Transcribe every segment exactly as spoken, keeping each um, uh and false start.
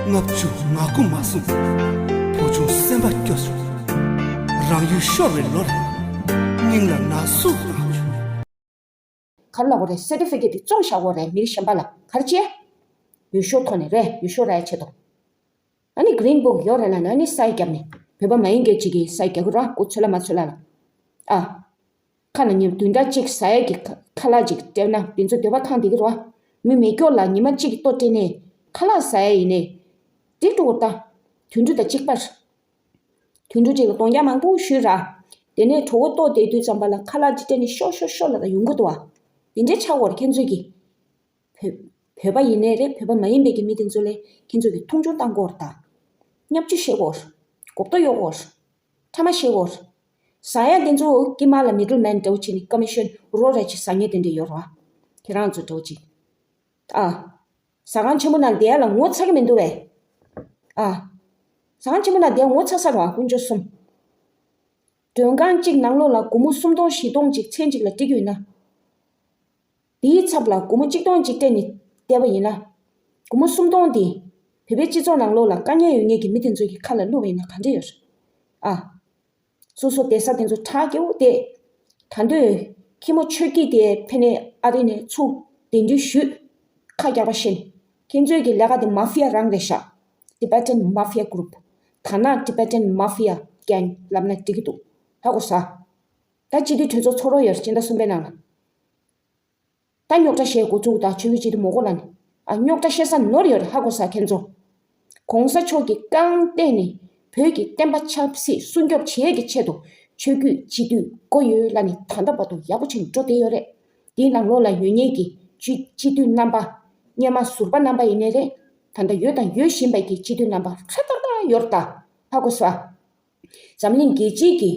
ལྔ་བཅུ་ང་དགུ་མ་སོང་། བུ་ཆུང་སེམས་པ་སྐྱོ་བྱུང་། རང་ཡུལ་ཤོར་བའི་ལོ་རེད། སྙིང་ལ་ན་ཟུག་བཏང་བྱུང་། ག་རེ་ལབ་དགོས་རེད། སེར་ཊི་ཕི་ཀེཊ་དེ་བཙོང་བཞག་དགོས་རེད། མི་རིགས་གཞན་པ་ལ་ག་རེ་བྱས། ཡུལ་ཤུལ་ཐོག་ནས་རེད། ཡུལ་ཤུལ་རག་ཡ་ཆེད་དུ། ཨ་ནི་གི་རིན་བུག་ཡོད་རེད་ལབ་ན་ཨ་ནི་ས་ཡ་བརྒྱབ་ནས་བོད་པ་མ་ཡིན་མཁན་ཅིག་གིས་ས་ཡ་རྒྱག་གི་རེད། སྐུ་ཚོད་ལ་མ་ཚོད་ལ་ལ། ཨ། ཁ་ན་ཉིན་བདུན་ཕྲག་གཅིག་ཟ་ཡ་གི་ཁ་ཁ་ལག་ཅིག་སྤྲད་ན་དེ་ཚོ་འདོད་པ་ཐང་བསྡད་ཀྱི་རེད་བ། མི་མེད་སྐྱོ་ལ་ཉི་མ་གཅིག་གི་ལྟོ་སྤྲད་ནས་ཁ་ལག་ཟ་ཡ་ཡིན་ནས་འགྲིག་འགྲོ་གི་རེད་ད། དུད་འགྲོ་དང་གཅིག་པར། དུད་འགྲོ་གཅིག་ལ་གདོང་རྒྱག་མང་པོ་ཞུས་ར། དེ་ནས་གྲོད་ཁོག་ལྟོགས་བསྡད་དུས་ཙམ་པ་ལ་ཁ་ལག་ཅིག་སྤྲད་ནས་ཤོག་ཤོག་ཤོག་ལབ་ད་ཡོང་གི་འདུག་བ། དེ་འདྲའི་ཆགས་ཡོད་རེད་ཁྱེད་ཚོས་ཀྱིས། བོད་བོད་པ་ཡིན་ནའི་རེད། བོད་པ་མ་ཡིན་པའི་གི་མི་དེ་ཚོ་ལ་ཁྱེད་ཚོས་ཀྱིས་མཐོང་ཆུང་བཏང་དགོས་རེད་ད། བརྙས་བཅོས་བྱེད་དགོས་རེད། གོ་རྟོགས་ཡོད་དགོས་རེད། ཕྲ་མ་བྱེད་དགོས་རེད། ཟ་ཡ་དེ་ཚོ་དཀྱིལ་མ་ལ་མི་ཌལ་མེན་འདྲ་བོ་བྱས་ནས་ཀོ་མི་ཤོན་རོ་རེ་བྱས་ཟ་མཁན་དེ་འདྲ་ཡོད་རེད་བ། ཁྱེད་རང་ཚོ་འདྲ་བོ་ཅིག་ཨ། ཟ་ཁང་ཆེན་པོ་ནང་བསྡད་ཡ་ལ་ངོ་ཚ་གི་མི་འདུག་བས། ཨ། ཟ་ཁང་ཆེན་པོ་ནང་བསྡད་ཡ་ངོ་ཚ་ས་རེད་བ་དཀོན་མཆོག་གསུམ། མགྲོན་ཁང་གཅིག་ནང་ལོགས་ལ་སྒོར་མོ་སུམ་སྟོང་བཞི་སྟོང་ཅིག་མཚན་གཅིག་ལ་སྤྲད་ཀྱི་ཡོད་ན། དེའི་ཚབ་ལ་སྒོར་མོ་གཅིག་སྟོང་ཅིག་སྤྲད་ནས་བསྡད་པ་ཡིན་ན། སྒོར་མོ་སུམ་སྟོང་དེ་བོད་པའི་སྤྱི་ཚོགས་ནང་ལོགས་ལ་དཀའ་ངལ་ཡོད་མཁན་གྱི་མི་དེ་ཚོ་གི་ཁ་ལ་བླུགས་པ་ཡིན་ན་ག་འདྲ་ཡོད་རེད། ཨ། སོ་སོ་བསྡད་ས་དེ་ཚོ་ཁྲག་སྐྱེ་བོ་བསྡད། ད་དུང་ཁྱི་མོ་ཆོས་སྐྱིད་དེ་ཕ་ནས་ཨ་རི་ནས་ཚུར་གདན་འདྲེན་ཞུས། ཁ་རྒྱག་པ་བཞིན། ཁྱེད་ཚོའི་གི་ལས་ཀ་དེ་མ་ཧྥི་ཡ་རང་རེད་ཤག Tibetan Mafia Group། ཐ་ན་Tibetan Mafia Gang ལབ་ན་འགྲིག་གི་འདུག་ཧ་གོ་ས། ད་སྤྱི་འཐུས་གྲོས་ཚོགས་ཚོགས་རོགས་ཡོད་རེད་སྤྱི་ཟླ་གསུམ་པའི་ནང་ལ། ད་རྙོག་དྲ་བཤད་འགོ་བཙུགས་དང་ཆོས་བརྒྱུད་སྤྱི་འཐུས་མང་པོ་ལ་ནི། ཨ་རྙོག་དྲ་བཤད་ས་ནོར་ཡོད་རེད་ཧ་གོ་ས་ཁྱེད་ཚོ། གོང་ས་མཆོག་གིས་རྐང་སྟེང་ནས་བོད་ཀྱི་བསྟན་པ་ཆབ་སྲིད་སྲུང་སྐྱོབ་བྱེད་ཡས་ཀྱི་ཆེད་དུ་ཆོས་བརྒྱུད་སྤྱི་འཐུས་དགོས་ཡོད་ལབ་ནས་ད་ལྟ་བར་དུ་ཡག་པོ་བྱས་ནས་འགྲོ་བསྡད་ཡོད་རེད། དེའི་ནང་ལོགས་ལ་ཡོད་མཁན་གྱི་སྤྱི་སྤྱི་འཐུས་རྣམ་པ། སྔོན་མ་ཟུར་པ་རྣམ་པ་ཡིན་ནའི་རེད། ད་ལྟ་ཡོད་དང་ཡོད་བཞིན་པའི་གི་སྤྱི་འཐུས་རྣམ་པ་ཧྲ་ཏག་ཏག་ཡོད་རེད་ད། ཧ་གོ་སོང་ཨ། འཛམ་གླིང་རྒྱལ་སྤྱིའི་གི་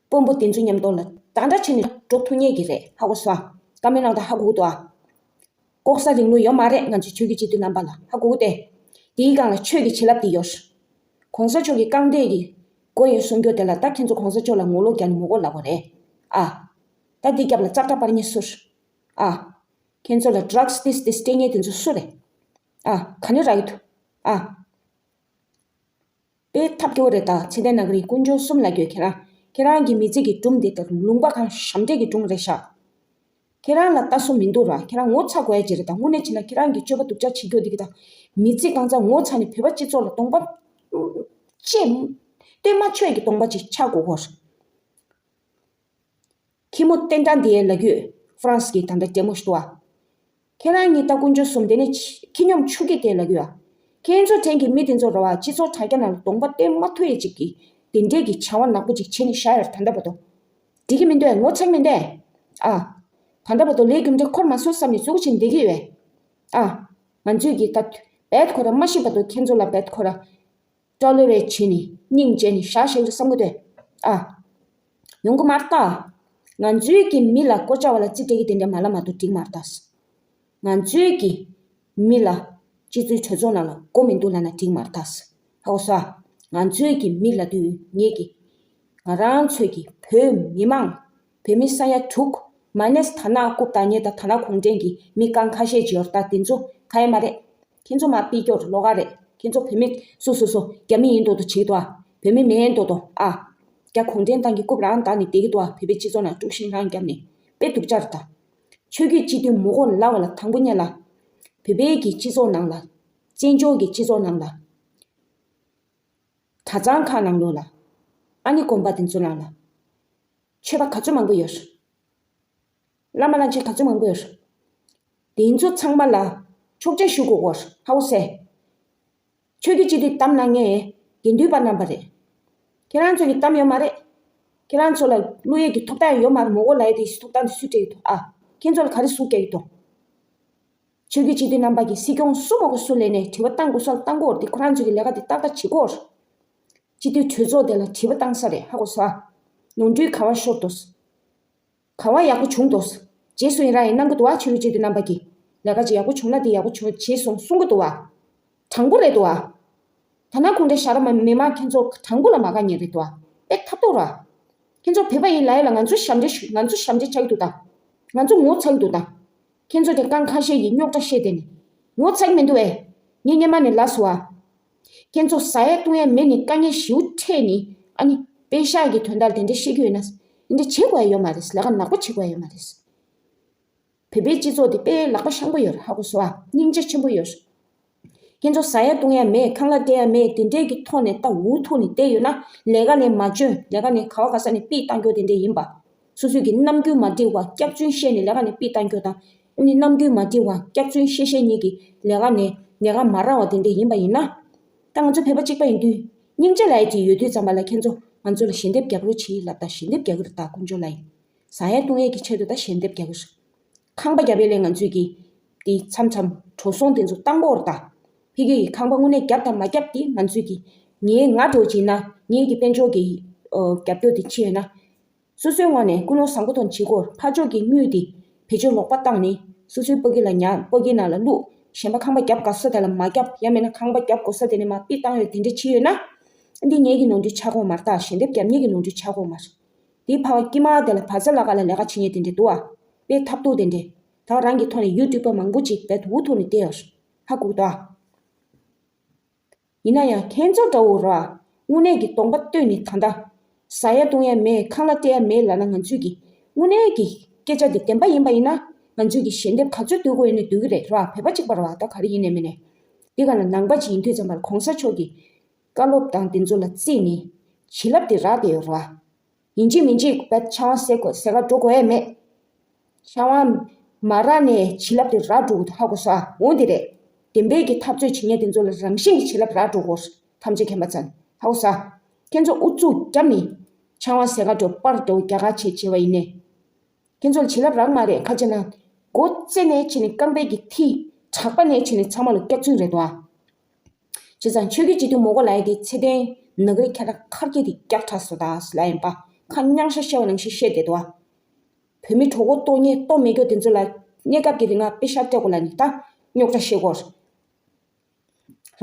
དཔོན་པོ་དེ་ཚོ་མཉམ་དུ་ལ་ད་ལྟ་བྱས་ནས་འགྲོ་ཐུབ་མཁན་གྱི་རེད་ཧ་གོ་སོང་ཨ། བཀའ་མོལ་གནང་དང་ཧ་གོ་གི་འདུག་ཨ། ལྐོག་ཟ་རིང་ལུགས་ཡོད་མ་རེད་ང་ཚོའི་ཆོས་བརྒྱུད་སྤྱི་འཐུས་རྣམ་པ་ལ་ཧ་གོ་གི་སྟེ། དེའི་སྒང་ལ་ཆོས་ཀྱི་བྱིན་རླབས་དེ་ཡོད། གོང་ས་མཆོག་གི་རྐང་འདེགས་ཀྱི་སྒོ་ཡོད་གསུང་རྒྱུ་དེ་ལ་ད་ཁྱེད་ཚོ་གོང་ས་མཆོག་ལ་ངོ་ལོག་རྒྱག་ནས་ངོ་རྒོལ་ལབ་པ་རེད། ཨ། ད་འདི་རྒྱབ་ལ་ཙག་སྒྲ་སྤར་མཁན་སུ་རེད། ཨ། ཁྱེད་ཚོ་ལ་ཌྲག་སི་ཏིས་ཏིས་སྤྲད་མཁན་དེ་ཚོ་སུ་རེད། ཨ། ག་ནས་རག་གི་འདུག་ཨ། དཔེ་ཐབས་སྐྱོ་བོ་རེད་ད་ཚེ་བརྟན་ནག་རིག་དཀོན་མཆོག་གསུམ་ལ་འགྱོད་ཁྱེད་རང་། ཁྱེད་རང་གི་མི་ཚེ་གི་སྒྲུང་དེ་ལྟར་ལུང་པ་གང་ཞབས་འདྲེན་གྱི་སྒྲུང་རེད་ཤག་ཁྱེད་རང་ལ་ལྟ་སྲོལ་མི་འདུག་ར་ཁྱེད་རང་ངོ་ཚ་དགོས་ཡ་ཅིག་རེད་ད་དངོས་གནས་བྱས་ན་ཁྱེད་རང་གི་སྤྱོད་པ་སྡུག་ཅག་བྱེད་རྒྱུ་འདི་གི་ད། མི་ཚེ་གང་ཚ་ངོ་ཚ་ནས་བོད་པ་སྤྱི་ཚོགས་ལ་གདོང་པ། ཅེས། སྟོན་མ་ཆོད་ཀྱི་གདོང་པ་ཅིག་ཆགས་དགོས་གོ། ཁྱི་མོ་བསྟན་དགྲ་འདི་ལ་རྒྱུས་ཧྥ་རན་སི་གི་ད་ལྟ་འདྲེ་མོ་ཞིག་འདུག་ཨ། ཁྱེད་རང་གཉིས་ལྟ་དཀོན་མཆོག་གསུམ་དེ་ནས་ཁྱི་སྙོམ་ཆུ་སྐྱེས་དེ་ལ་རྒྱུས་ཨ། ཁྱེད་ཚོ་ཕྲན་གྱི་མི་དེ་ཚོ་ར་བ་སྤྱི་ཚོགས་དྲ་རྒྱ་ནང་ལ་གདོང་པ་སྟོན་མ་ཐུབ་ཡས་ཅིག་གི་དེ་འདྲས་ཀྱི་བྱ་བ་ནག་པོ་ཅིག་བྱས་ནས་བཞག་ཡོད་རེད་ད་ལྟ་བར་དུ། འགྲིག་གི་མི་འདུག་ཨ་ངོ་ཚ་གི་མི་འདུག་ཨ། ད་ལྟ་བར་དུ་ལས་རྒྱུ་འབྲས་འཁོར་མ་སོང་བསམ་ནས་བཙུགས་བྱས་ནས་བསྡད་ཀྱི་ཡོད་ཨ། ང་ཚོས་ཀྱི་ད་བེད་ཁོ་ར་མ་ཤི་བར་དུ་ཁྱེད་ཚོ་ལ་བེད་ཁོ་ར། ཊོ་ལེ་རེ་ཊི་བྱས་ནས་སྙིང་རྗེ་ནས་བཞག་ཤེས་ཀྱི་བསམ་གི་འདུག་ཨ། ཡོང་གི་མ་རེད་ད། ང་ཚོའི་གི་མི་ལ་སྐོར་བྱ་བ་ལ་རྩིས་སྤྲད་ཀྱི་དེ་འདྲ་མ་ལ་མ་གཏོགས་འགྲིག་མ་རེད་ད། ང་ཚོའི་གི་མི་ལ་སྤྱི་འཐུས་གྲོས་ཚོགས་ནང་ལ་མགོ་མི་འདུག་ལབ་ན་འགྲིག་མ་རེད་ད། ཧ་གོ་སོང་ཨ། ང་ཚོའི་གི་མི་ལབ་དུས་ངེད་ཀྱི་ང་རང་ཚོའི་གི་བོད་མི་མང་བོད་མི་ས་ཡ་དྲུག་མ་ནས་ཐ་ན་རྐུབ་བཏགས་མཁན་དང་ཐ་ན་གུང་ཁྲན་གྱི་མི་རྐང་ཁ་ཤས་ཅིག་ཡོད་རེད་ད་དེ་ཚོ་ག་ཡེ་མ་རེད། ཁྱེད་ཚོ་མ་ཕྱི་རྒྱལ་ལོགས་ཀ་རེད། ཁྱེད་ཚོ་བོད་མི་སུ་སུ་སུ་རྒྱ་མི་ཡིན་མདོག་མདོག་བྱེད་ཀྱི་འདུག་ཨ། བོད་མི་མིན་མདོག་མདོག་ཨ། རྒྱ་གུང་ཁྲན་ཏང་གི་རྐུབ་རང་བཏགས་ནས་བསྡད་ཀྱི་འདུག་ཨ། བོད་པའི་སྤྱི་ཚོགས་ནང་དཀྲུག་ཤིང་རང་བརྒྱབ་ནས་དཔེ་སྡུག་ཅག་རེད་ད། ཆོས་བརྒྱུད་སྤྱི་འཐུས་མི་དགོས་ལབ་པ་ལ་དང་པོ་ཉིད་ལ། བོད་པའི་གི་སྤྱི་ཚོགས་ནང་ལ། བཙན་བྱོལ་གྱི་སྤྱི་ཚོགས་ནང་ལ། གྲྭ་ཚང་ཁག་ནང་ལོགས་ལ། ཨ་ནི་དགོན་པ་དེ་ཚོ་ནང་ལ། ཆོས་པ་ག་ཚོད་མང་པོ་ཡོད། བླ་མ་བླ་ཆེན་ག་ཚོད་མང་པོ་ཡོད། དེ་ཚོ་ཚང་མ་ལ་ཆོག་མཆན་ཞུ་དགོས་གོ་ཧ་གོ་སོང་ཨེ། ཆོས་བརྒྱུད་སྤྱི་འཐུས་གདམ་གནང་མཁན་དགེ་འདུན་པ་རྣམ་པ་རེད། ཁྱེད་རང་ཚོ་གིས་གདམ་ཡོད་མ་རེད། ཁྱེད་རང་ཚོ་ལ་བླུ་ཡས་ཀྱི་ཐོབ་ཐང་ཡོད་མ་རེད་མོ་གོ་ལ་ཡས་དེ་ཐོབ་ཐང་དེ་སུས་སྤྲད་ཀྱི་འདུག་ཨ། ཁྱེད་ཚོ་ལ་ག་རེ་སུས་སྤྲད་ཀྱི་འདུག་ཆོས་བརྒྱུད་སྤྱི་འཐུས་རྣམ་པ་གིས་སྲིད་སྐྱོང་སུ་མོ་གོ་སུ་ལས་ནས་དྲི་བ་བཏང་དགོས་ས་ལ་བཏང་དགོས་རེད་དེ་ཁོ་རང་ཚོ་གི་ལས་ཀ་དེ་ཏག་ཏག་བྱེད་དགོས་རེད། སྤྱི་འཐུས་གྲོས་ཚོགས་དེ་ལ་དྲི་བ་བཏང་ས་རེད་ཧ་གོ་སོང་ཨ། ནོར་འཁྲུལ་ག་བ་ཤོར་འདུག་ག་བ་ཡག་པོ་བྱུང་འདུག་རྗེས་སུ་ཡི་རང་ཡི་གནང་གི་འདུག་བ། ཆོས་བརྒྱུད་སྤྱི་འཐུས་རྣམ་པ་གིས་ལས་ཀ་ཅིག་ཡག་པོ་བྱུང་ན་དེ་ཡག་པོ་བྱུང་བྱས་སོང་གསུང་གི་འདུག་བ། དྲང་པོ་རེད་འདུག་བ། ད་ནང་གུང་ཁྲན་ཞྭ་དམར་མི་མང་ཁྱེད་ཚོ་དྲང་པོ་ལ་མ་དགའ་མཁན་རེད་འདུག་བ། དཔེ་ཐབས་སྡུག་ར། ཁྱེད་ཚོ་བོད་པ་ཡིན་ལབ་ཡ་ལ་ང་ཚོ་ཞབས་འདྲེན་ཞུ་ང་ཚོ་ཞབས་འདྲེན་བྱ་གི་འདུག་ད། ང་ཚོ་ངོ་ཚ་གི་འདུག་ད། ཁྱེད་ཚོ་དེ་རྐང་ཁ་ཤས་ཀྱིས་རྙོག་དྲ་བཤད་དེ་ནི། ངོ་ཚ་གི་མི་འདུག་བས། ངས་སྔོན་མ་ནས་ལབ་སོང་བ། ཁྱེད་ཚོ་ཟ་ཡ་བཏུང་ཡ་མེད་ནི་དཀའ་ངལ་ཞེ་པོ་འཕྲད་ནི། ཨ་ནི་པེ་ཤག་གི་དོན་དག་དེ་འདྲ་བཤད་ཀྱི་ཡོད་ན། འདི་འདྲ་བྱེད་དགོས་ཡ་ཡོད་མ་རེད། ལས་ཀ་ནག་པོ་བྱེད་དགོས་ཡ་ཡོད་མ་རེད། བོད་པའི་སྤྱི་ཚོགས་དེ་དཔེ་ལག་པ་བཤང་པོ་ཡོད་རེད། ཧ་གོ་སོང་ཨ། སྙིང་རྗེ་ཆེན་པོ་ཡོད་རེད། ཁྱེད་ཚོ་ཟ་ཡ་བཏུང་ཡ་མེད། ཁང་གླ་སྤྲད་ཡ་མེད། དེ་འདྲའི་གི་ཐོག་ནས་ད་འུ་ཐུག་ནས་བསྡད་ཡོད་ན། ལས་ཀ་ནས་མ་འཇོན། ལས་ཀ་ནས་ག་བ་ག་ས་ནས་པིས་བཏང་རྒྱུ་དེ་འདྲ་ཡིན་པ། སོ་སོའི་གི་རྣམ་འགྱུར་མ་འགྲིག་པ་སྐྱག་རྫུན་བཤད་ནས་ལས་ཀ་ནས་པིས་བཏང་རྒྱུ་དང་། ཨ་ནི་རྣམ་འགྱུར་མ་འགྲིག་པ་སྐྱག་རྫུན་བཤད་བཤད་ཉིད་ཀྱི་ལས་ཀ་ནས་ལས་ཀ་མ་རག་པ་དེ་འདྲ་ཡིན་པ་ཡིན་ན། ད་ང་ཚོ་བོད་པ་གཅིག་པ་ཡིན་དུས། སྙིང་རྗེ་ལབ་ཡ་ཅིག་ཡོད་དུས་ཙམ་པ་ལ། ཁྱེད་ཚོ་ང་ཚོ་ལ་ཞལ་འདེབས་རྒྱབ་རོགས་བྱེད་ལབ། ད་ཞལ་འདེབས་རྒྱག་གི་རེད། ད་དཀོན་མཆོག་ལ་ཡིན། ཟ་ཡ་བཏུང་ཡས་ཀྱི་ཆེད་དུ་ད་ཞལ་འདེབས་རྒྱག་གི་རེད། ཁང་པ་རྒྱབ་ཡས་ལས་ང་ཚོས་ཀྱི་དེ་མཚམས་མཚམས་འགྲོ་སོང་དེ་ཚོ་བཏང་གི་ཡོད་རེད་ད། ཕ་གི་ཡི་ཁང་པ་དངོས་གནས་རྒྱབ་དང་མ་རྒྱབ་དེ་ང་ཚོས་ཀྱི། ངའི་ང་འདྲ་བོ་ཅིག་ཡིན་ན། ངའི་གི་དཔལ་འབྱོར་གྱི་ཨོ་རྒྱབ་སྐྱོར་དེ་ཅིག་ཡོད་ན། སོ་སོའི་ངོས་ནས་ཀུན་སློང་བཟང་པོ་ཐོག་ནས་བྱེད་དགོས། ཕར་ཕྱོགས་ཀྱི་དངུལ་དེ་བེད་སྤྱོད་ལོག་པ་བཏང་ནས་སོ་སོའི་པ་ཀི་ལ་ཉར། པ་ཀི་ནང་ལ་བླུགས། གཞན་པ་ཁང་པ་རྒྱབ་དགོས་ས་དེ་ལ་མ་རྒྱབ། ཡང་མིན་ན་ཁང་པ་རྒྱབ་དགོས་ས་དེ་ནས་མར་པིས་བཏང་ཡོད། དེ་འདྲ་བྱས་ཡོད་ན། འདི་ངེད་ཀྱི་ནོར་འཁྲུལ་ཆགས་ཀྱི་ཡོད་མ་རེད་ད། ཞལ་འདེབས་རྒྱབ་མཁན་གྱི་ནོར་འཁྲུལ་ཆགས་ཀྱི་ཡོད་མ་རེད། དེའི་ཕར་དཀྱིལ་མ་དེ་ལ་བ་ཚྭ་ལ་ཀ་ལ་ལས་ཀ་བྱེད་མཁན་དེ་འདྲ་འདུག་ཨ། དཔེ་ཐབས་སྡུག་དེ་འདྲ། ད་རང་གི་ཐོག་ནས་ཡུ་ཊུབ་པ་མང་པོ་ཅིག་དཔེ་འུ་ཐུག་ནས་བསྡད་ཡོད་རེད། ཧ་གོ་གི་འདུག་ཨ། ཡིན་ན་ཡང་ཁྱེད་ཚོ་འདྲ་བོ་ར། དངོས་གནས་ཀྱི་གདོང་པ་སྟོན་ནས་ད་ལྟ་ཟ་ཡ་བཏུང་ཡ་མེད། ཁང་གླ་སྤྲད་ཡ་མེད་ལབ་ན། ང་ཚོས་ཀྱི་དངོས་གནས་ཀྱི་སྐད་ཆ་འདི་བདེན་པ་ཡིན་པ་ཡིན་ན། ང་ཚོས་ཀྱི་ཞལ་འདེབས་ག་ཚོད་སྡུད་དགོས་ཡོད་ན་སྡུད་ཀྱི་རེད་ར། བོད་པ་གཅིག་པ་ར་བ། ད་ག་རེ་ཡིན་ནའི་མིན་ནའི། འདི་ག་ལ་ནང་པ་ཅིག་ཡིན་དུས་ཙམ་པར་གོང་ས་མཆོག་གི་བཀའ་སློབ་དང་དེ་ཚོ་ལ་བརྩིས་ནས་བྱིན་རླབས་དེ་རག་བསྡད་ཡོད་ར་བ། ཡིན་གཅིག་མིན་གཅིག་བད་ཆང་བ་ཟེ་གོ་ཟེ་ག་འགྲོ་དགོས་ཡ་མེད། ཆང་བ་མ་རག་ནས་བྱིན་རླབས་དེ་རག་འགྲོ་གི་འདུག་ཧ་གོ་སོང་ཨ། འོ་འདི་རེད། བདེན་པའི་གི་འཐབ་རྩོད་བྱེད་མཁན་དེ་ཚོ་ལ་རང་བཞིན་གྱི་བྱིན་རླབས་རག་འགྲོ་གོ། ཐམས་ཅད་མཁྱེན་པ་ཚོ། ཧ་གོ་སོང་ཨ། ཁྱེད་ཚོ་ཨུ་ཚུགས་བརྒྱབ་ནས་ཆང་བ་ཟེ་ག་འགྲོ་པར་འགྲོ་རྒྱ་གར་བྱེད་བྱེད་པ་ཡིན་ནས། ཁྱེད་ཚོ་ལ་བྱིན་རླབས་རག་མ་རེད། ག་ཅི་ན། མགོ་རྩེ་ནས་ཕྱིན་ནས་རྐང་པའི་གི་མཐིལ། དྲེག་པ་ནས་ཕྱིན་ནས་ཚང་མ་ལ་སྐྱག་རྫུན་རེད་དོ་ཨ། བྱས་ཙང་ཆོས་བརྒྱུད་སྤྱི་འཐུས་མོ་གོ་ལ་ཡ་དེ་ཚེ་བརྟན་ནག་རིགས་ཁྱེད་རང་ཁར་སྐྱེས་དེ་སྐྱག་ཁྲག་བཟོ་ད་ལ་ཡིན་པ། ཁ་རྙིང་ཤ་བཤད་པ་ནང་བཞིན་བཤད་བསྡད་དོ་ཨ། བོད་མི་གྲོད་ཁོག་ལྟོགས་ཉེས་ལྟོགས་མེད་རྒྱུ་དེ་ཚོ་ལ་གནས་སྐབས་ཀྱི་རིང་ང་པེ་ཤག་སྤྲད་དགོས་ལབ་ནི་ད་རྙོག་དྲ་བཤད་དགོས་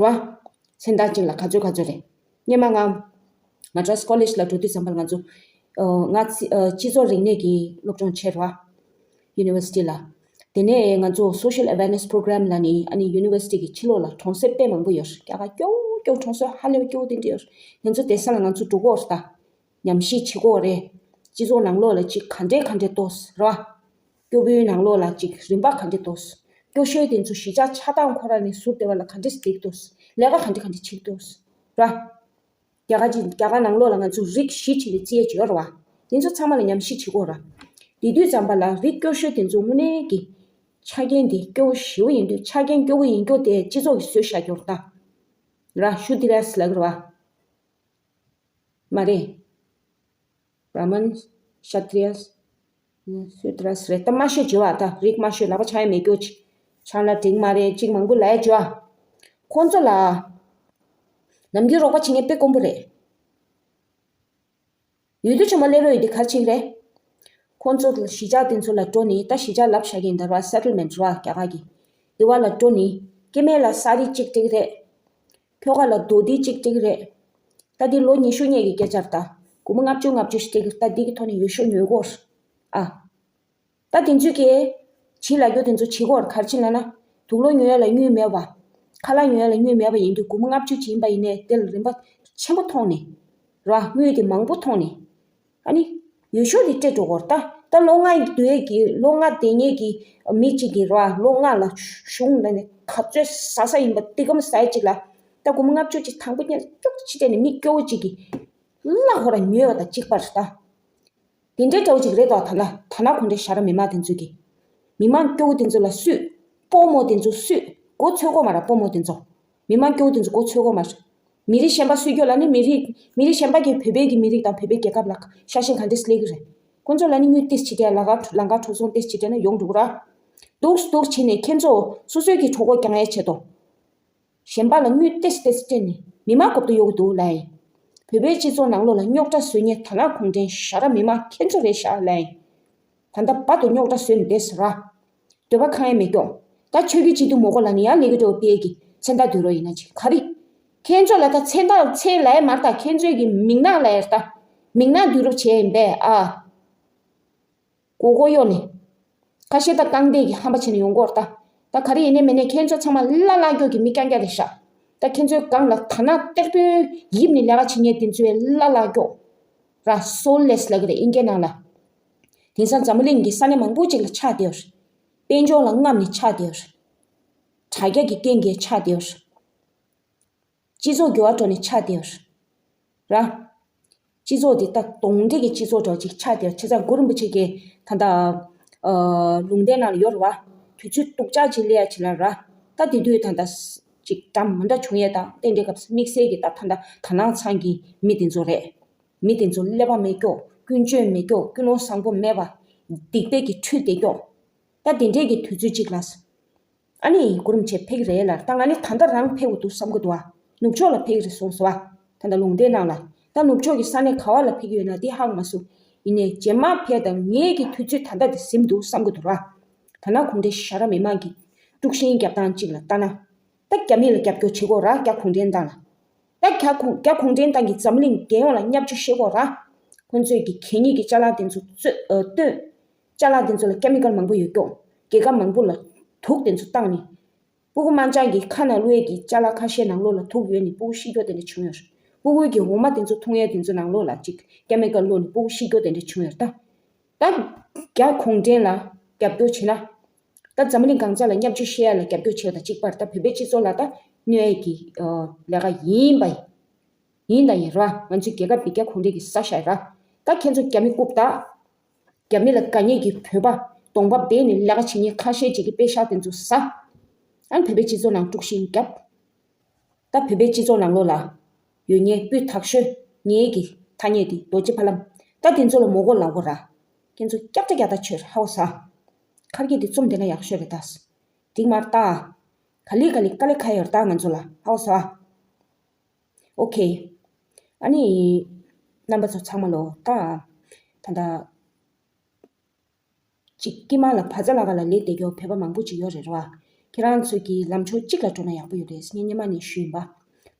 རེད་བ། མཚན་རྟགས་གཅིག་ལ་ག་ཚོད་ག་ཚོད་རེད། སྔོན་མ་ང་མ་ཌྲ་སི་ཀོ་ལེཇ་ལ་འགྲོ་དུས་ཙམ་པ་ལ་ང་ཚོ་ཨ་ང་ཚི་ཨ་སྤྱི་ཚོགས་རིག་གནས་ཀྱི་སློབ་སྦྱོང་བྱས་རེད་བ། ཡུ་ནི་ཝར་སི་ཊི་ལ། དེ་ནས་ང་ཚོ་Social Awareness Program ལབ་ནི། ཨ་ནི་ཡུ་ནི་ཝར་སི་ཊི་གི་ཕྱི་ལོགས་ལ་གྲོང་གསེབ་དཔེ་མང་པོ་ཡོད་རེད། རྒྱ་གར་སྐྱོ་སྐྱོ་གྲོང་གསེབ་ཧ་ལས་པ་སྐྱོ་བོ་དེ་འདྲ་ཡོད་རེད། དེ་ཚོ་བསྡད་ས་ལ་ང་ཚོ་འགྲོ་གི་ཡོད་རེད་ད། ཉམས་ཞིབ་བྱེད་ཀྱི་ཡོད་རེད། སྤྱི་ཚོགས་ནང་ལོགས་ལ་ཅིག་ག་འདྲས་ག་འདྲས་འདུག་རེད་བ། སྐྱོ་པོའི་ནང་ལོགས་ལ་ཅིག་རིམ་པ་ག་འདྲས་འདུག་སྐྱོ་ཤོས་དེ་ཚོ་གཞིས་ཆགས་ཆགས་སྟངས་ཁོ་རང་ནས་ཟུར་བསྡད་པ་ལ་ག་འདྲས་བསྡད་འདུག་ལས་ཀ་ག་འདྲས་ག་འདྲས་བྱེད་འདུག་རེད་བ། རྒྱ་གར་གྱི་རྒྱ་གར་ནང་ལོགས་ལ་ང་ཚོ་རིགས་བཞི་བྱས་ནས་བརྩི་ཡས་ཅིག་ཡོད་རེད་བ། དེ་ཚོ་ཚང་མ་ལ་ཉམས་ཞིབ་བྱེད་དགོས་རེད། དེ་དུས་ཙམ་པ་ལ་རིགས་སྐྱོ་ཤོས་དེ་ཚོ་དངོས་གནས་ཀྱི་ཆ་རྐྱེན་དེ་སྐྱོ་བོ་ཞེ་པོ་ཡིན་དུས། ཆ་རྐྱེན་སྐྱོ་བོ་ཡིན་རྒྱུ་དེ་སྤྱི་ཚོགས་ཀྱིས་བཟོས་བཞག་རྒྱུ་རེད་ད། ར་ཤུ་དི་ར་སི་ལབ་ཀྱི་རེད་བ། མ་རེད། བྷ་ར་མན། ཤ་ཏྲི་ཡ། སུ་ཏྲ་སི་རེད། ད་དམའ་ཤོས་བྱེད་བ་ད། རིགས་དམའ་ཤོས་ལག་པ་འཆང་ཡ་མེད་རྒྱུ་ཅིག་ཆང་ལ་འགྲིག་མ་རེད། ཅིག་མང་པོ་ལབ་ཡ་བྱེད་བ། ཁོང་ཚོ་ལ་ནམ་རྒྱུན་རོགས་པ་བྱེད་མཁན་དཔེ་དཀོན་པོ་རེད། ཡུལ་དུ་ཆེན་མོ་སླེབས་རོགས་ཡོད་དེ་ག་རེ་བྱེད་ཀྱི་རེད། ཁོང་ཚོ་གཞིས་ཆགས་དེ་ཚོ་ལ་འགྲོ་ནི། ད་གཞིས་ཆགས་ལབ་བཞག་གི་ཡིན་ད་ར། སེ་ཊལ་མེན་ཊི་ར་རྒྱ་གར་གྱི། དེ་བ་ལ་འགྲོ་ནི། སྐྱེ་དམན་ལ་ས་རི་གཅིག་སྤྲད་ཀྱི་རེད། ཁྱོ་ག་ལ་རྡོ་རྡེག་གཅིག་སྤྲད་ཀྱི་རེད། ད་འདི་ལོ་ཉི་ཤུ་སྔོན་གྱི་སྐད་ཆ་རེད་ད། སྒོར་མོ་ལྔ་བཅུ་ལྔ་བཅུ་ཞིག་སྤྲད་ཀྱི་རེད། ད་འདི་གི་ཐོག་ནས་འོས་ཤོག་ཉོ་དགོས་རེད། ཨ། ད་དེ་ཚོས་ཀྱིས་བྱིས་ལ་རྒྱུ་དེ་ཚོ་བྱེད་དགོས་རེད། ག་རེ་བྱེད་ལབ་ན། དུག་ལོག་ཉོ་ཡ་ལ་དངུལ་མེད་པ། ཁ་ལག་ཉོ་ཡ་ལ་དངུལ་མེད་པ་ཡིན་དུས། སྒོར་མོ་ལྔ་བཅུ་ཅིག་ཡིན་པ་ཡིན་ནའི་དེ་ལ་རིན་པ་ཆེན་པོ་མཐོང་ནས། ར་དངུལ་དེ་མང་པོ་མཐོང་ནས། ཨ་ནི་འོས་ཤོག་དེ་སྤྲད་འགྲོ་དགོས་རེད་ད། ད་ལོ་ལྔ་སྡོད་ཡས་ཀྱི། ལོ་ལྔ་བསྡད་མཁན་གྱི་མི་གཅིག་གིས་ར། ལོ་ལྔ་ལ་གཞུང་ལ་ནས་ག་ཚོད་ཟ་ས་ཡིན་པ། ཏི་གམ་ཟ་ཡས་གཅིག་ལ་ད་སྒོར་མོ་ལྔ་བཅུ་ཅིག་དང་པོ་ཉིད་ཀྱོག་ཅིག་སྤྲད་ནས། མི་སྐྱོ་བོ་གཅིག་གིས་གླ་ཁོ་ར་ཉོས་པ་དང་གཅིག་པ་རེད་ད། དེ་འདྲའི་འདྲ་བོ་ཅིག་རེད་དོ། ད་ལ་ད་ལ་ཁོང་འདྲའི་ཞ་ར་མི་མང་དེ་ཚོས་ཀྱིས། མི་མང་སྐྱོ་བོ་དེ་ཚོ་ལ་སུས། སྤོ་རྨོ་དེ་ཚོ་སུས། མགོ་ཚོས་གོ་མ་ར། སྤོ་རྨོ་དེ་ཚོ། མི་མང་སྐྱོ་བོ་དེ་ཚོ་མགོ་ཚོས་གོ་མ་ར། མི་རིགས་གཞན་པ་སུས་སྐྱོ་ལ་ནི། མི་རིགས་མི་རིགས་གཞན་པ་གིས་བོད་པའི་གི་མི་རིགས་དང་བོད་པའི་རྒྱལ་ཁབ་ལ་ཤ་ཞེན་ག་འདྲས་སླེབས་ཀྱི་རེད། ཁོང་ཚོ་ལ་ནི་དངུལ་ཏོག་ཙམ་བྱེད་དེ། ལམ་ཁ་ལམ་ཁ་འགྲོ་སོང་ཏོག་ཙམ་བྱེད་དེ་ན་ཡོང་འགྲོ་གི་ར། འདུག་འདུག་བྱས་ནས་ཁྱེད་ཚོ་སོ་སོའི་གི་གྲོད་ཁོག་བསྐྱང་ཡས་ཆེད་དུ། གཞན་པ་ལ་དངུལ་ཏོག་ཙམ་ཏོག་ཙམ་སྤྲད་ནས་མི་མང་གོ་བརྡ་གཡོག་གི་འདུག་ལབ་ཡིན། བོད་པའི་སྤྱི་ཚོགས་ནང་ལོགས་ལ་རྙོག་དྲ་བཟོ་མཁན་ད་ལ་ཁོང་ཁྲན་ཞ་ར་མི་མང་ཁྱེད་ཚོ་རེད་ཤག་ལབ་ཡིན། ད་ལྟ་བར་དུ་རྙོག་དྲ་བཟོས་ནས་བསྡད་ཟེར་ར། འདོད་པ་ཁེངས་ཡས་མེད་ཀྱོག་ད་ཆོས་བརྒྱུད་སྤྱི་འཐུས་མོ་གོ་ལ་ནི་ཡང་ལས་ཀྱི་འགྲོ་བའི་གི་མཚན་རྟགས་བསྡུ་རོགས་ཡིན་ན་ཅིག་ག་རེ། ཁྱེད་ཚོ་ལ་ད་མཚན་རྟགས་མཚན་ལབ་ཡས་མ་རེད་ད། ཁྱེད་ཚོའི་གི་མིང་ནག་ལབ་ཡས་རེད་ད། མིང་ནག་བསྡུ་རོགས་བྱས་ཡིན་པས་ཨ། མགོ་སྐོར་གཡོག་ནས། ཁ་ཤས་ད་རྐང་སྟེགས་ཀྱི་ཧམ་པ་བྱས་ནས་ཡོང་གི་ཡོད་རེད་ད། ད་ག་རེ་ཡིན་ནའི་མིན་ནའི་ཁྱེད་ཚོ་ཚང་མ་བརླག་བརླག་རྒྱུ་གི་མི་རྐྱང་རྐྱང་རེད་ཤག་ད་ཁྱེད་ཚོའི་སྒང་ལ་ད་ན་སྟེགས་དཔོན་ཡིབ་ནས་ལས་ཀ་བྱེད་མཁན་དེ་ཚོའི་བླ་ལྷག་ཀྱོག་ར། སོལ་ལེས་ལབ་ཀྱི་རེད་ཨིན་སྐད་ནང་ལ། དེང་སང་འཛམ་བུ་གླིང་གི་ས་གནས་མང་པོ་ཅིག་ལ་ཆགས་བསྡད་ཡོད་རེད། དཔལ་འབྱོར་ལ་རྔམ་ནས་ཆགས་བསྡད་ཡོད་རེད། དྲ་རྒྱ་གི་རྐྱེན་གྱིས་ཆགས་བསྡད་ཡོད་རེད། སྤྱི་ཚོགས་འགྱུར་བ་འགྲོ་ནས་ཆགས་བསྡད་ཡོད་རེད། ར། སྤྱི་ཚོགས་འདི་ལྟ་གདོན་འདྲེ་གི་སྤྱི་ཚོགས་འདྲ་ཅིག་ཆགས་བསྡད་ཡོད་རེད། བྱས་ཙང་གུ་རུ་རིན་པོ་ཆེ་གིས་ད་ལྟ་ཨ་ལུང་བསྟན་ནང་ལ་ཡོད་རེད་བ། དུས་ཚོད་སྡུག་ཅག་ཅིག་སླེབས་ཡ་ཅིག་ལ་ར། ད་དེ་དུས་ད་ལྟ་ཅིག་འགྲམ་མ་འདྲ་བྱུང་ཡས་དང་དེ་འདྲའི་སྐབས་སུ་དམིགས་བསལ་གྱི་ད་ད་ལྟ་དག་སྣང་ཚང་གི་མི་དེ་ཚོ་རེད། མི་དེ་ཚོ་ཀླད་པ་མེད་ཀྱོག་ཀུན་སྤྱོད་མེད་ཀྱོག་ཀུན་སློང་བཟང་པོ་མེད་པ། སྡིག་པའི་གི་འཕྲུལ་དེ་ཀྱོག་ད་དེ་འདྲས་ཀྱི་དུས་ཚོད་ཅིག་ལ། ཨ་ནི་གུ་རུ་རིན་པོ་ཆེ་ཕེབས་ཀྱི་རེད་ལ། ད་ང་ནི་ད་ལྟ་རང་ཕེབས་དགོས་འདུག་བསམ་གྱི་འདུག་ཨ། ནུབ་ཕྱོགས་ལ་ཕེབས་ཀྱི་རེད་གསུངས་སོང་ཨ། ད་ལྟ་ལུང་བསྟན་ནང་ལ། ད་ནུབ་ཕྱོགས་ཀྱི་ས་གནས་ག་བ་ལ་ཕེབས་ཀྱི་ཡོད་ན་འདི་ཧ་གོ་མ་སོང་། ཡིན་ནའི་རྗེས་མ་ཕེབས་དང་ངེད་ཀྱི་དུས་ཚོད་ད་ལྟ་འདི་ཟིན་འདུག་བསམ་གྱི་འདུག་ར། ད་ནང་གུང་ཁྲན་ཞྭ་ར་མི་མང་གི་དཀྲུག་ཤིང་རྒྱབ་སྟངས་གཅིག་ལ་ལྟ་ན། ད་རྒྱ་མི་ལ་རྒྱབ་སྐྱོར་བྱེད་དགོས་ར་རྒྱ་གུང་ཁྲན་ཏང་ལ། ད་རྒྱ་གུང་རྒྱ་གུང་ཁྲན་ཏང་གིས་འཛམ་གླིང་རྒྱལ་ཡོངས་ལ་བརྙས་བཅོས་བྱེད་དགོས་ར། ཁོང་ཚོས་ཀྱི་གད་སྙིགས་ཀྱི་ཅ་ལག་དེ་ཚོ་བཙོས་ཨ་བཏོན། ཅ་ལག་དེ་ཚོ་ལ་ཀེ་མི་ཀལ་མང་པོ་ཡོད་ཀྱོག་རྒྱལ་ཁབ་མང་པོ་ལ་དུག་དེ་ཚོ་བཏང་ནས། སྤུ་གུ་དམར་འབྱར་གྱི་ཁ་ནང་བླུགས་ཡས་ཀྱི་ཅ་ལག་ཁ་ཤས་ནང་ལོགས་ལ་དུག་ཡོད་ནས་སྤུ་གུ་ཤི་སྐྱོ་དེ་འདྲ་བྱུང་ཡོད་རེད། སྤུ་གུ་གི་འོ་མ་དེ་ཚོ་འཐུང་ཡས་དེ་ཚོ་ནང་ལོགས་ལ་ཅིག་ཀེ་མི་ཀལ་བླུགས་ནས་སྤུ་གུ་ཤི་སྐྱོ་དེ་འདྲ་བྱུང་ཡོད་རེད་ད། ད་རྒྱ་གུང་ཁྲན་ལ་རྒྱབ་སྐྱོར་བྱེད་ན། ད་འཛམ་གླིང་གང་ས་ལ་བརྙས་བཅོས་བཤད་ཡ་ལ་རྒྱབ་སྐྱོར་བྱེད་ཡ་དང་གཅིག་པར་ད་བོད་པའི་སྤྱི་ཚོགས་ལ་ད་གནོད་ཡ་གི་ལས་ཀ་ཡིན་པ་ཡིན་དང་ཡིན་ར། ང་ཚོའི་རྒྱལ་ཁབ་འདི་རྒྱ་གུང་ཁྲན་གྱིས་ཟ་བཞག་ར། ད་ཁྱེད་ཚོ་རྒྱ་མི་རྐུབ་ད། རྒྱ་མི་ལ་དགའ་ཉེ་གི་བོད་པ་གདོང་པ་སྦས་ནས་ལས་ཀ་བྱེད་མཁན་ཁ་ཤས་ཅིག་གི་པེ་ཤག་དེ་ཚོ་ཟ། ཨ་ནི་བོད་པའི་སྤྱི་ཚོགས་ནང་དཀྲུག་ཤིང་བརྒྱབ། ད་བོད་པའི་སྤྱི་ཚོགས་ནང་ལོགས་ལ་ཡོད་ངེས་སྤུས་དག་ཤོས་ངེས་ཀྱི་ཐ་སྙད་དེ་རྡོ་རྗེ་ཕ་ལམ། ད་དེ་ཚོ་ལ་མོ་གོ་ལ་གོ་ར། ཁྱེད་ཚོ་སྐྱག་ཏ་སྐྱག་ཏ་ཆོས་ཧའོ་ས། ཁར་གྱི་དེ་རྩོམ་དེ་ན་ཡག་ཤོས་རེད་ད། འགྲིག་མར་ལྟ། ག་ལི་ག་ལི་དཀའ་ལས་ཁ་ཡོད་ད་ང་ཚོ་ལ་ཧའོ་ས། ཨོ་ཁེ། ཨ་ནི། རྣམ་པ་ཚོ་ཚང་མ་ལོ་ད། ད་ད། ཅིག་ཀི་མ་ལ་བ་ཙ་ལ་ག་ལ་ལས་བསྡད་རྒྱུ་བོད་པ་མང་པོ་ཅིག་ཡོད་རེད་ར། ཁྱེད་རང་ཚོ་གི་ལམ་ཕྱོགས་གཅིག་ལ་འགྲོ་ན་ཡག་པོ་ཡོད་རེད་ངས་སྔོན་མ་ནས་ཞུས་ཡིན་པ།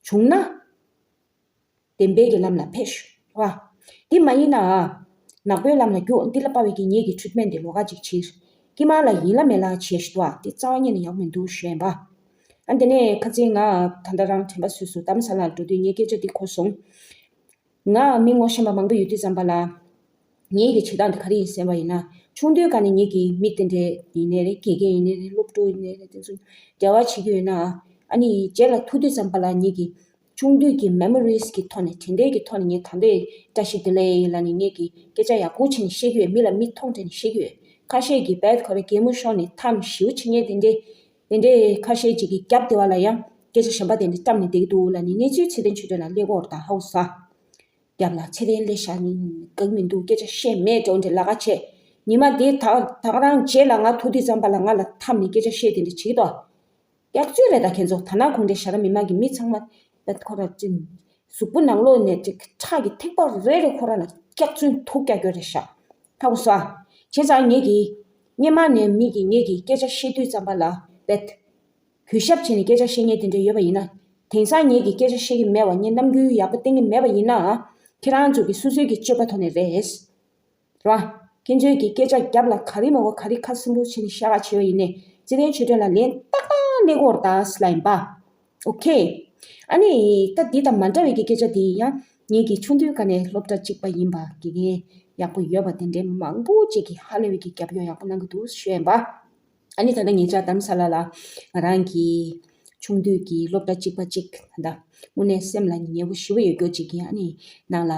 བྱུང་ན། བདེན་པའི་གི་ལམ་ལ་ཕེབས་ཤོག་ར། འདི་མ་ཡིན་ན། ནག་པོའི་ལམ་ལ་རྒྱུག་འདི་ལ་དཔའ་བའི་གི་ངེད་ཀྱི་ཊི་རི་ཊི་མེན་ཊི་འདི་ལོ་ག་ཅིག་ཕྱིར། ཀི་མ་ལ་ཡིན་ལ་མེད་ལ་བྱས་ཤི་ཏོ་འདི་རྩ་བ་ཉིད་ནས་ཡག་མི་འདུག་ཞུས་ཡིན་པ། ཨ་འདི་ནས་ཁ་ཚིག་ང་ད་ལྟ་རང་དྲན་པ་སུས་སུ་དམ་ས་ལ་འགྲོ་དུས་ངའི་སྐད་ཆ་འདི་གོ་སོང་། ང་མི་ངོ་ཤེས་པ་མང་པོ་ཡོད་དུས་ཙམ་པ་ལ། ངེད་ཀྱི་བྱེད་སྟངས་འདི་ག་རེ་ཡིན་ཟེར་བ་ཡིན་ན། ཆུང་དུས་ཀ་ནས་ངེད་ཀྱི་མི་དེ་འདྲས་ཡིན་ནའི་རེད་དགེ་རྒན་ཡིན་ནའི་རེད་སློབ་ཕྲུག་ཡིན་ནའི་རེད་དེ་ཚོ་འབྲེལ་བ་བྱེད་ཀྱི་ཡོད་ན། ཨ་ནི་རྗེས་ལ་ཐུག་དུས་ཙམ་པ་ལ་ངེད་ཀྱི་ཆུང་དུས་ཀྱི་མེ་མོ་རི་སི་གི་ཐོག་ནས་དྲན་རྟེན་གྱི་ཐོག་ནས་ངས་ད་འདྲས་བཀྲ་ཤིས་བདེ་ལེགས་ལབ་ནས་ངེད་ཀྱི་སྐད་ཆ་ཡག་པོ་བྱས་ནས་བཤད་ཀྱི་ཡོད། མི་ལ་མིག་མཐོང་དྲན་ནས་བཤད་ཀྱི་ཡོད། ཁ་ཤས་ཀྱིས་རྦད་ཁོ་རེ་གད་མོ་ཤོར་ནས་ཐམ་ཞིའུ་བྱེད་མཁན་དེ་འདྲས། དེ་འདྲའི་ཁ་ཤས་ཅིག་གིས་རྒྱབ་དེ་བ་ལ་ཡང་སྐད་ཆ་གཞན་པ་དེ་འདྲ་བཀྲམ་ནས་བསྡད་ཀྱི་འདུག་ལབ་ནས་གནས་ཚུལ་ཚེ་བརྟན་ཆོས་སྒྲོན་ལ་སླེབས་ཀྱི་ཡོད་རེད་ད་ཧའོ་ས། རྒྱབ་ལ་ཚེ་བརྟན་སླེབས་ཤག་ནི་གང་མི་འདུག་སྐད་ཆ་བཤད་མེད་འགྲོ་འདྲ་ལ་ཁ་ཆེ། ཉི་མ་དེ་ད་ད་ག་རང་རྗེས་ལ་ང་ཐུག་དུས་ཙམ་པ་ལ་ང་ལ་འཐམ་ནས་སྐད་ཆ་བཤད་དེ་འདྲ་བྱེད་ཀྱི་འདུག་སྐྱག་རྫུན་རེད་ད་ཁྱེད་ཚོ། ད་ནང་གུང་ཁྲན་ཞྭ་ར་མི་མང་གི་མི་ཚང་མ་ད་ཁོ་ར་ཅིན། གཟུགས་པོ་ནང་ལོགས་ནས་ཅིག་ཁྲག་གི་ཐིགས་པ་རེ་རེ་ཁོ་ར་ལ་སྐྱག་རྫུན་ཐུག་རྒྱག་རྒྱུ་རེད་ཤག་ཧ་གོ་སོང་ཨ། བྱས་ཙང་ངེད་ཀྱིས་སྔོན་མ་ནས་མི་གིས་ངེད་ཀྱིས་སྐད་ཆ་བཤད་དུས་ཙམ་པ་ལ་རྦད། གུས་ཞབས་བྱས་ནས་སྐད་ཆ་བཤད་མཁན་དེ་འདྲ་ཡོད་པ་ཡིན་ན། དེང་སང་ངེད་ཀྱིས་སྐད་ཆ་བཤད་ཀྱི་མེད་པ་ངས་རྣམ་འགྱུར་ཡག་པོ་བསྟན་གྱི་མེད་པ་ཡིན་ན། ཁྱེད་རང་ཚོ་གིས་སོ་སོའི་གི་སྤྱོད་པ་ཐོག་ནས་རེད། ར། ཁྱེད་ཚོའི་གི་སྐད་ཆ་རྒྱབ་ལ་ག་རེ་མ་གོ་ག་རེ་ཁ་སིམ་པོ་བྱས་ནས་བཤད་ག་བྱས་པ་ཡིན་ནའི་ཚེ་བརྟན་ཆོས་སྒྲོན་ལ་ལན་ཏག་ཏག་སླེབས་ཀྱི་ཡོད་རེད་ད་ཟེར་ལབ་ཡིན་པ། ཨོ་ཁེ། ཨ་ནི་ད་འདི་དང་མ་འདྲ་བའི་གི་སྐད་ཆ་དེ་ཡང་ངེད་ཀྱི་ཆུང་དུས་ཀ་ནས་སློབ་གྲྭ་གཅིག་པ་ཡིན་པ་དགེ་རྒན་ཡག་པོ་ཡོད་པ་དེ་འདྲའི་མང་པོ་ཅིག་གིས་ཧ་ལས་པའི་གི་རྒྱབ་སྐྱོར་ཡག་པོ་གནང་གི་འདུག་ཞུ་ཡིན་པ། ཨ་ནི་ད་ལྟ་ངེད་ཅག་རྡ་རམ་ས་ལ་ལ་ང་རང་གི་ཆུང་དུས་ཀྱི་སློབ་གྲྭ་གཅིག་པ་གཅིག་ད་ལྟ་དངོས་གནས་སེམས་ལ་ཉེ་པོ་ཞེ་པོ་ཡོད་རྒྱུ་གཅིག་གི་ཨ་ནི་ནང་ལ།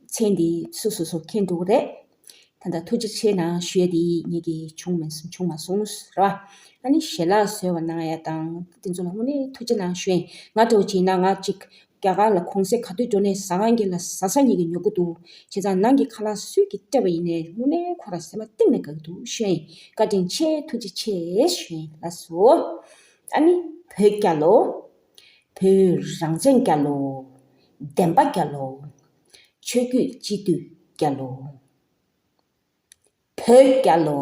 མཚན་འདི་སུ་སོ་སོ་མཁྱེན་འགྲོ་གི་རེད། ད་ལྟ་ཐུགས་རྗེ་ཆེ་གནང་ཞུ་ཡ་འདི་ངེད་ཀྱི་བྱུང་མ་སོང་བྱུང་མ་སོང་ར། ཨ་ནི་ཞལ་ལག་བཟོས་པ་གནང་ཡ་དང་དེ་ཚོ་ལ་དངོས་གནས་ཐུགས་རྗེ་གནང་ཞུ་ཡིན། ང་འདྲ་བོ་བྱས་ན་ང་གཅིག་རྒྱ་གར་ལ་གུང་སེང་ག་དུས་འགྲོ་ནས་ཟ་ཁང་གི་ལ་ཟ་ས་ཉིད་ཀྱི་ཉོ་གི་འདུག་བྱས་ཙང་ནང་གི་ཁ་ལག་སུས་ཀྱིས་སྤྲད་པ་ཡིན་ནའི་དངོས་གནས་ཁོ་ར་སེམས་པ་གཏིང་ནས་དགའ་གི་འདུག་ཞུ་ཡིན། བཀའ་དྲིན་ཆེ་ཐུགས་རྗེ་ཆེ་ཞུ་ཡིན་ལགས་སོ། ཨ་ནི་བོད་རྒྱལ་ལོ། བོད་རང་བཙན་རྒྱལ་ལོ། བདེན་པ་རྒྱལ་ལོ། ཆོས་བརྒྱུད་སྤྱི་འཐུས་རྒྱལ་ལོ། བོད་རྒྱལ་ལོ།